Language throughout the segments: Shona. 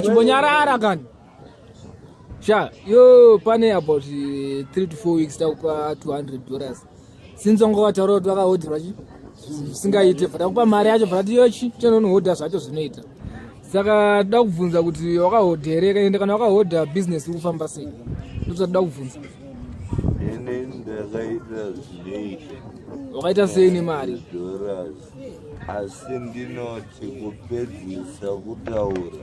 Chimbonyarara kani. Sha, yo pane about 3 to 4 weeks takupa $200. Since wanga wataura kuti vakahodherwa chi zvisingaite, bva takupa mari yacho, bva tati yochi chinonohodha zvacho zvinoita. Saka toda kubvunza kuti wakahodha here, ende kana wakahodha business iri kufamba sei? Ndotoda kubvunza. Ini ndakaita zvinoita. Wakaita sei nemari? Dollars. Asi ndinoti kupedzisa kutaura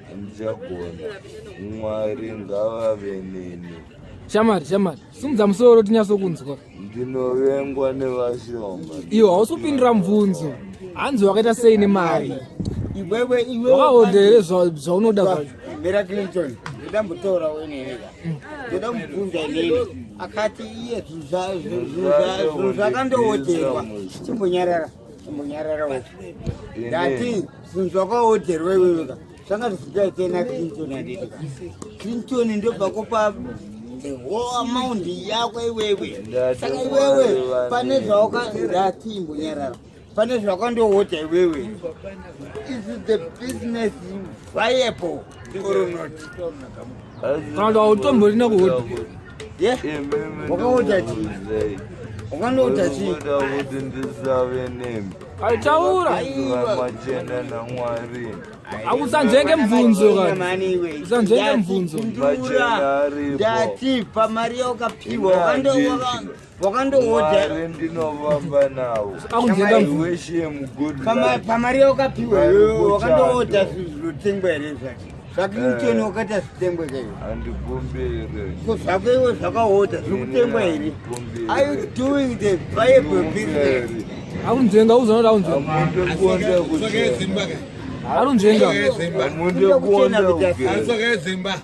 handichagona. Mwari ngavave neni. Shamari, shamari, simudza musoro tinyatsokunzwa. Ndinovengwa nevashoma. Iwe hausi kupindura mubvunzo. Hanzi wakaita sei nemari? Iwewe, iwe. Wakahodha here zvaunoda zvacho? Mira Clinton, ndoda mbotaurawo inini ka. Ndoda mubvunza inini. Akati iye zvinhu zvakandoodherwa. Chimbonyarara, chimbonyarara wo. Ndati zvinhu zvakaodherwa iwewe ka. Zvanga zvisingaite na Clinton handiti ka. Clinton ndobva kupa the whole amount yako iwewe. Saka iwewe pane zvawaka, ndati imbonyarara. Pane zvakandoodha iwewe. Is the business viable or not? Kana kuti hautomborina kuhodha. Yeah? Wakaodha chii? Wakandoodha chii? Kuda kuti ndisave nemi. Aitaura. Machena naMwari. Akusanzvenge mubvunzo kani. Mani iwe. Usanzvenge mubvunzo. Machena aripo. Ndati pamari yaukapiwa wakandoodha. Mwari ndinovamba navo. Akunzvenga I mubvunzo. wish him good luck. Pamari yaukapiwa iwewe wakandoodha zvinotengwa here zvacho? ZvaClinton wakaita zvitengwe kaiwe. Handikumbire. Ko zvako iwe zvakaodha zviri kutengwa here? Are you doing the viable business? Akunzvenga, uzoona kuti akunzvenga. Hamundikonde kuchena. Arunzvenga. Hamundikonde kugeza.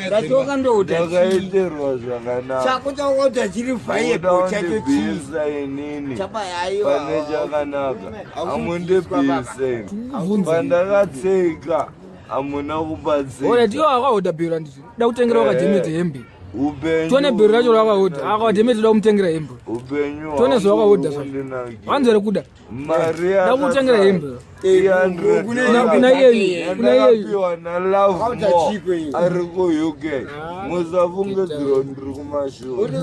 Ndati wakandoodha chii? Ndakaitirwa zvakanaka. Chako chakaodha chiri viable Uda chacho chii? kundibvisa inini Chapa aiwa. pane chakanaka. Hamundibvise. Kubvunza. Pandakatsika hamuna Alright, kubatsika. iwe wakahodha bhero handiti. Da kutengera wakadhemete hembe. Upenyu Tione bhero racho rakahodha. Akadhemete da kumutengera hembe. Upenyu Tione zvawakahodha zvacho. hwakundinakira. Hanzi uri kuda. Mari Da kutengera hembe. 300 Kuna iyeyu, kuna iyeyu. yandakapiwa naLove Wakaita More chiko iwe. ari kuUK. Musafungidziro ndiri kumashure,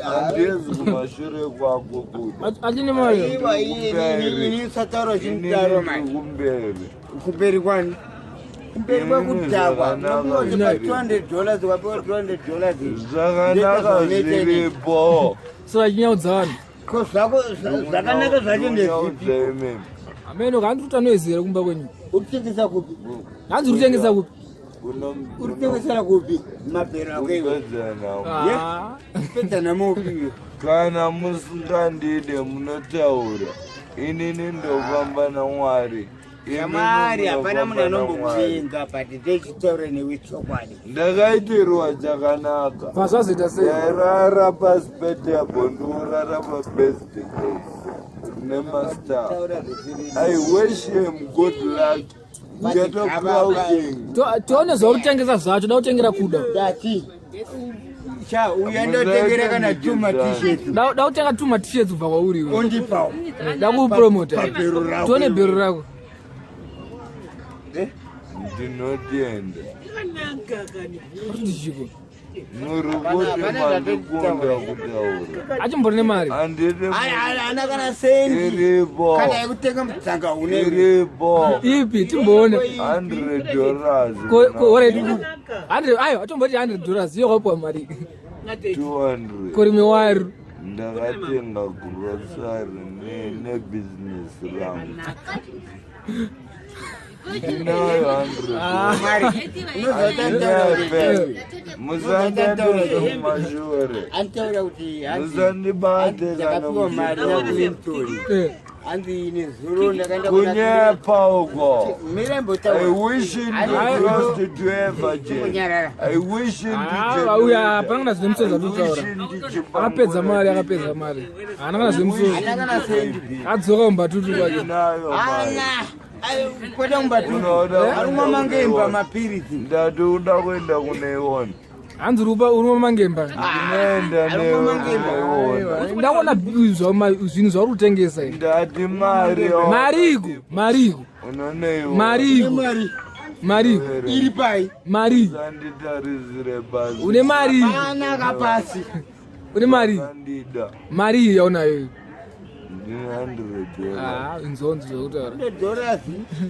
handezi kumashure kwako kuda. Achine mari. Iwa, ini usataura chindaro Inini mani. ndiri kumberi. Kumberi kwani? Kumberi kwekudhakwa. Zvakanaka Unopiwa zviripo. $200, ukapiwa $200. Zvakanaka zviripo. Saka achinyaudza vanhu. Ko zvako zvakanaka zvacho ndezvipi? Ndinyaudza imimi. Ameno hanzi kuti anoizera kumba kwenyu. Uri kutengesa kupi? Hanzi uri kutengesa kupi? Uri kutengesera kupi? Mabhero ako iwe. Kupedza nawo. Ah. Pedza namopi iwe. Kana musingandide munotaura, inini ndofamba naMwari. Imimi Shamwari, hapana munhu munofamba naMwari. anombokuvenga, but techitaura newe chokwadi. Ndakaitirwa chakanaka. Pazvazoita sei? Ndairara pasi petable, ndikurara pabest nemastar. Taura zvisiri. I wish him good luck. Ghetto Crow King. Tione zvauri kutengesa zvacho, da kutengera kuda. Ndati cha uya ndotengera kana tuma t-shirt. Da kutenga tuma t-shirts kubva kwauri iwe. Ondipawo. Da kupromota. Pabhero rako. Tione bhero rako. Eh? Ndinotenda. Uri chiko. Muri kuti mandikunda kutaura. Achimbori nemari. Handidi. Ana kana sendi. Iripo. Kana yekutenga mutsanga une. Iripo. Ipi timboone. $100. Ko alright. 100 ayo atomboti $100 iyo kwapuwa mari. 200. Korime waru. Ndakatenga grocery nebusiness rangu. Ndinayo 100. Mari. Andinayo. Musandiendese kumashure. Antaura kuti hanzi Musandibate kana ndakapiwa mari naClinton. Hanzi nezuro ndakaenda Kunyepa uko. Mira I mbotaura. wish him to trust to ever change. I wish him to Ah, uya hapana kana zvine musoro zvatutaura. Akapedza mari, akapedza mari. Haana kana zvine musoro. Ana kana sendi. Adzoka mubatutu kwake. Ndinayo mari. Ana. Kwenda mubatutu. Unoda Arumwa mangemba mapiritsi. Ndati uda kuenda kune iwona. Hanzi uri mangemba. Ndinoenda newe. Ndakuona zvinhu zvauri kutengesa izvi. Ndati mari. Mari iko, mari iko. Unoneiwa. Mari iko. Mari Mari iko. iri pai? Mari iko. Usanditarisire pasi. Une mari iko. Pana kapasi. Une mari iko. Usandida. Mari iyi yaunayo iyi. Ndine $100. Ah, inzonzi zvekutaura. Dollars.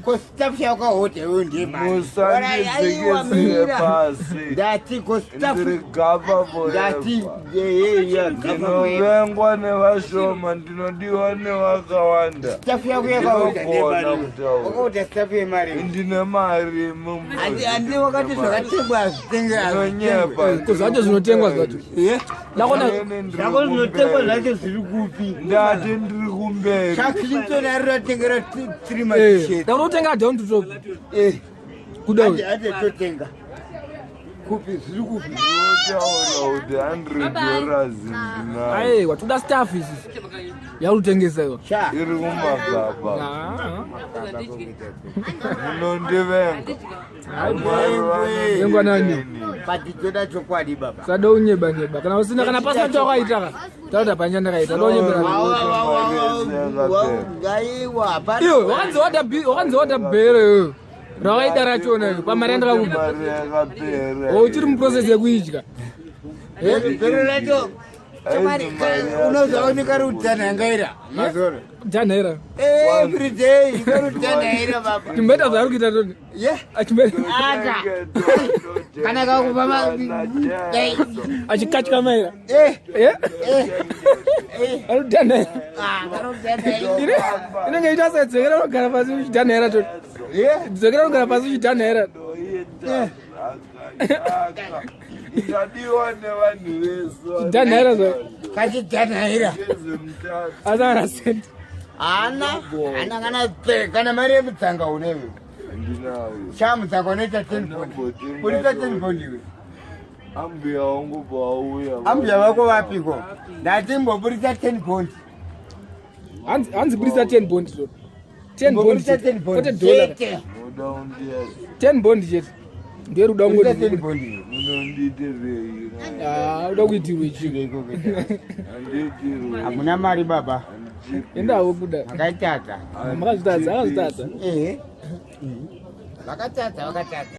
Ko staff yakahodha iwe ndiye mari. Musandidzikisire pasi. Ndati ko staff. Ndiri gava Ndati forever. yeyeya. Ndinovengwa nevashoma, ndinodiwa nevakawanda. Staff yako yakahodha ndiye Ndinogona mari. kutaura. Wakahodha staff yemari. Ndine mari. Handi wakati zvakatengwa hazvitenge. Ndinonyepa. Ko zvacho zvinotengwa zvacho. Ndakuona Zvako zvinotengwa zvacho zviri kupi? Ndati ndiri kumberi. ChaClinton ari ratengera three eh, matishet. ndakuda kutenga down to top. Eh. Kuda uyu. Ati totenga. Kupi zviri kupi? Ndinotaura kuti $100 ndinayo. Aiwa, toda staff isusu. Yauri kutengesa iwa. Cha. Iri kumagaba. Ah. Munondivenga. Vengwa nani? But toda chokwadi baba. Sada unyeba nyeba. Kana usina, kana pasina chawakaita ka. Taura panja ndakaita. Sada unyebera. Aiwa. Iwe wakanzi wada wakanzi wada bhere iwe. Rakaita rachona iwe pamari yandakakupa. Mari yakapera. Uchiri muprocess yekuidya. Bhero racho. Unozaoneka rutsanhangaira mazoro. Dhanhaira. Every day ikarutsanhaira baba. Chimboita zvaari kuita toni. Yeah. Achimboita. Aka. Kana kakupa ma. Achikatyamaira. Eh. Eh? Eh. Ari kudhanhaira. Ah, karutsanhaira. Inenge iita sedzokera unogara pasi uchidhanhaira toni. Yeah. Dzokera unogara pasi uchidhanhaira. Ndadiwa nevanhu vese. Dhanhaira zvayo. Kachidhanhaira. Vezvemutano. Asana senti. Hana. Hana kana kana mari yemutsanga unewe. Ndinayo. Chamutsanga unoita 10 bond. Unoita 10 bond iwe. Ambuya wangu pauya. Ambuya vako vapiko? Ndati mboburisa 10 bond. Hanzi burisa 10 bond toni. 10 bond. Mboburisa 10 bond. Kwete dollar. Chete. Munoda undiyazi. 10 bond chete. Ndiye ruda Burisa kungoti. 10 bond iwe. Munondiitirei? Ah, uda kuitirwe chii? Handiitirwe. Hamuna mari baba. Endawo kuda. Makaitadza. Makazvitadza, akazvitadza. Ehe. Vakatadza, vakatadza.